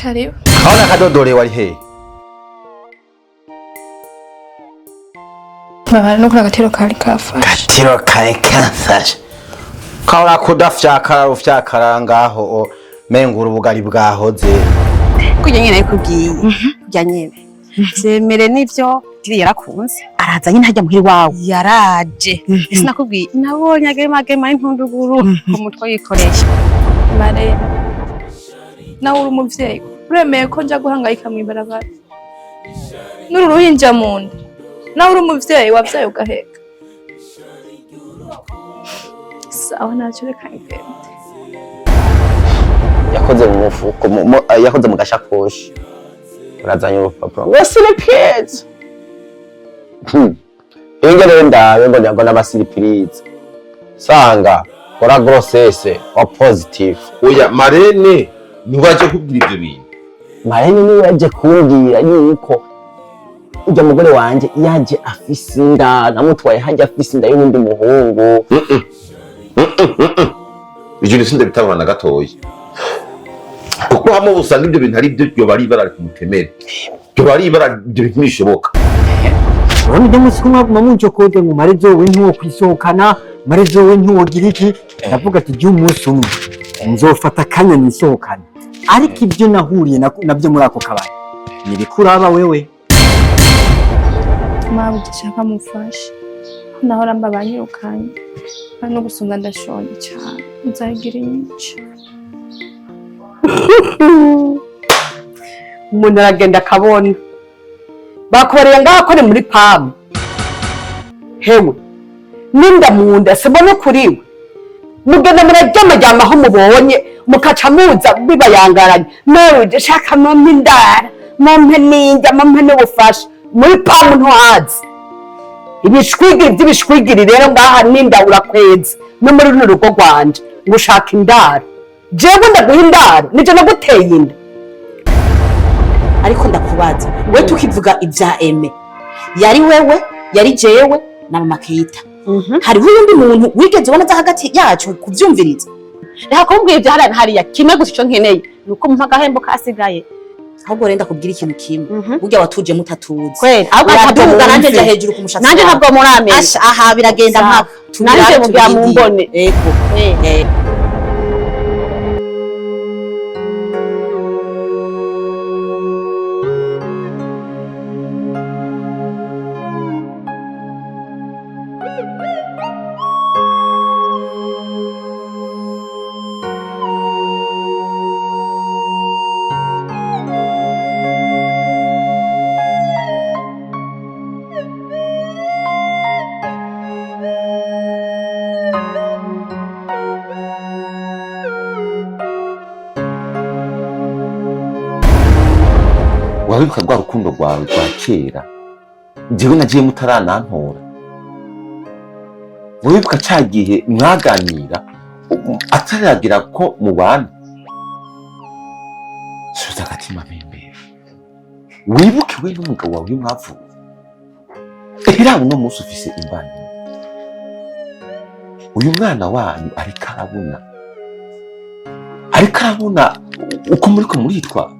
Karibu. Kaona kadodore wari he? Babara no kuri agatero kari kafashe. Gatiro kare kafashe. Kaora kudafyakara ufyakara ngaho o mengura ubugari bwahoze. Kurya nyene nabikubwiye, kurya nyene vyemere nivyo Diri yarakunze. Araza nyine hajya muhira iwawe? Yaraje, sinakubwiye, nabonye agemagema y'intunduguru ku mutwe yikoreye. Mare. Nawe uri umuvyeyi. Uremeye ko nja guhangayika mw'ibarabara. N'uru ruhinja mu nda. Nawe uri umuvyeyi wavyaye ugaheka. Sawa, ntacyo, reka ngende. Yakoze mu mufuko, yakoze mu gashakoshi, urazanye urupapuro ngo surprise. Inge rero ndabe ngo n'abasiripirize sanga kora grossesse wa positive. Oya, marraine niwe aje kubwira ibyo bintu? Marraine niwe yaje kumbwira yuko ujya mugore wanje yaje afise inda, namutwaye hajya afise inda y'uwundi muhungu. Ivyo bintu sindabitahura na gatoya, kuko hamwe usanga ibyo bintu ari byo, ryoba ari ibara ku mutemere, ryoba ari ibara, ibyo bintu ntibishoboka. Urabona ibyo munsi ko mwaguma muncokode ngo mare zowe ntiwokwisohokana, mare zowe ntiwogira iki. Ndavuga ati jya umunsi umwe nzofata akanya nisohokane, ariko ibyo nahuriye nabyo muri ako kabari nibikuraba wewe. Mawe ndashaka mufashe. Nahora mba banyirukanye. Kandi no gusonza, ndashonje cyane. Nzagira inyica. Umuntu aragenda akabona bakoreye ngaho ko ni muri PAM. Hewe, n'inda mu nda simbona kuriwe, mugenda muraryamajyama aho mubonye, mukaca muza bibayangaranye, nawe shaka mumpe indara, mumpe n'indya, mumpe n'ubufasha. Muri PAM ntuhazi ibishwigiri by'ibishwigiri. Rero ngaha n'inda urakweza no muri runo rugo rwanje ngo ushaka indaro. Jewe ndaguha indaro? Nije naguteye inda? Ariko ndakubaza, we tukivuga ibya Aime, yari wewe, yari jewe na mama Keita, hariho uyundi muntu wigeze ubona aza hagati yacu kuvyumviriza? Reka kumbwira ibyo hariya na hariya. Kimwe gusa ico nkeneye ni uko mumpa agahembo kasigaye. Ahubwo rero ndakubwira ikintu kimwe, burya watuje mutatuzi. Kweli, ahubwo ntabwo Uraduga nanje mwumve. nja hejuru ku mushatsi Nanje wawe. ntabwo muramenya. Asha, aha biragenda Sawa. mpaka Nanje mugira mumbone. Ego. Eh. Wabibuka rwa rukundo rwawe rwa kera njyewe nagiye mutaranantora? Wibuka ca gihe mwaganira ataragira ko mubana? Subiza agatima mpembero, wibuke we n'umugabo wawe iyo mwavuye. Era uno munsi ufise imbanyi, uyu mwana wanyu ariko arabona uko muriko muritwara.